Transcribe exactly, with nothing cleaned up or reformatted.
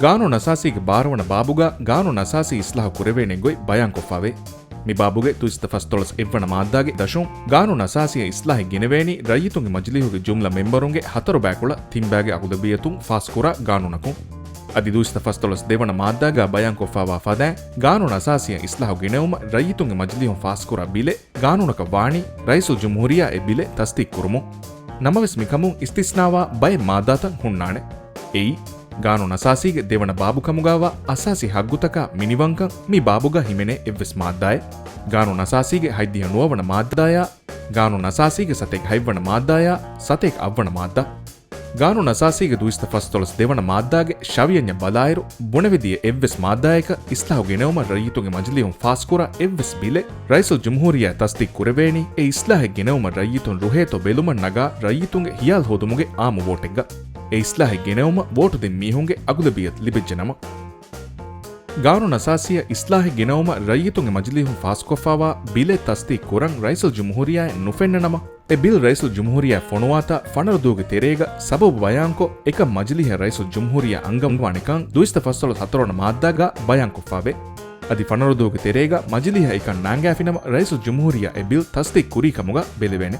ގާނޫނު އަސާސީގެ ބާރަ ވަނަ ބާބުގަ ގާނޫނު އަސާސީ އިސްލާހު ކުރެވޭނެ ގޮތް ބަޔާންކޮށްފަވޭ. މި ބާބުގެ ދުއިސައްތަ ފަސްދޮޅަސް އެއްވަނަ މާއްދާގެ ދަށުން ގާނޫނު އަސާސީއަށް އިސްލާހެއް ގެނެވޭނީ ރައްޔިތުންގެ މަޖިލީހުގެ ޖުމްލަ މެމްބަރުންގެ ހަތަރު ބައިކުޅަ ތިން ބައިގެ އަޣުލަބިއްޔަތުން ފާސްކުރާ ގާނޫނަކުން. އަދި ދުއިސައްތަ ފަސްދޮޅަސް ދެވަނަ މާއްދާގަ ބަޔާންކޮށްފަވާ ފަދައިން، ގާނޫނު އަސާސީއަށް އިސްލާހު ގެނައުމަށް ރައްޔިތުންގެ މަޖިލީހުން ފާސްކުރާ ބިލެއް ގާނޫނަކަށް ވާނީ ރައީސުލްޖުމްހޫރިއްޔާ އެ ބިލެއް ތަސްދީޤު ކުރުމުން. ނަމަވެސް މިކަމުން އިސްތިސްނާވާ ބައެއް މާއްދާތައް ހުންނާނެ. އެއީ، ގާނޫނު އަސާސީގެ ދެވަނަ ބާބު ކަމުގާވާ އަސާސީ ހައްގުތަކާ މިނިވަންކަން މި ބާބުގަ ހިމެނޭ އެއްވެސް މާއްދާއެއް. ގާނޫނު އަސާސީގެ ހަތްދިހަ ނުވަވަނަ މާއްދާޔާ، ގާނޫނު އަސާސީގެ ސަތޭކަ ހަތްވަނަ މާއްދާޔާ، ސަތޭކަ އަށްވަނަ މާއްދާ. ގާނޫނު އަސާސީގެ ދުއިސައްތަ ފަސްދޮޅަސް ދެވަނަ މާއްދާގެ ޝަވިޔަންޏަށް ބަލާއިރު، ބުނެވިދިޔަ އެއްވެސް މާއްދާޔަކަށް އިސްލާހު ގެނައުމަށް ރައްޔިތުންގެ މަޖިލީހުން ފާސްކުރާ އެއްވެސް ބިލެއް ރައީސުލްޖުމްހޫރިއްޔާ ތަސްދީޤު ކުރެވޭނީ އެ އިސްލާހެއް ގެނައުމަށް ރައްޔިތުން ރުހޭތޯ ބެލުމަށް ނަގާ ރައްޔިތުންގެ ހިޔާލު ހޯދުމުގެ އާއްމު ވޯޓެއްގަ. އެ އިސްލާހެއް ގެނައުމަށް ވޯޓު ދިން މީހުންގެ އަޣުލަބިއްޔަތު ލިބިއްޖެނަމަ. ގާނޫނު އަސާސީއަށް އިސްލާހެއް ގެނައުމަށް ރައްޔިތުންގެ މަޖިލީހުން ފާސްކޮށްފަވާ ބިލެއް ތަސްދީޤު ކުރަން ރައީސުލްޖުމްހޫރިއްޔާއެއް ނުފެންނަނަމަ، އެ ބިލް ރައީސުލްޖުމްހޫރިއްޔާ ފޮނުވާތާ ފަނަރަ ދުވަހުގެ ތެރޭގަ ސަބަބު ބަޔާންކޮށް، އެކަން މަޖިލީހަށް ރައީސުލްޖުމްހޫރިއްޔާ އަންގަވާނެކަން ދުއިސައްތަ ފަސްދޮޅަސް ހަތަރުވަނަ މާއްދާގަ ބަޔާންކޮށްފަވޭ. އަދި ފަނަރަ ދުވަހުގެ ތެރޭގަ މަޖިލީހަށް އެކަން ނާނގާފިނަމަ، ރައީސުލްޖުމްހޫރިއްޔާ އެ ބިލް ތަސްދީޤު ކުރީ ކަމުގަ ބެލެވޭނެ.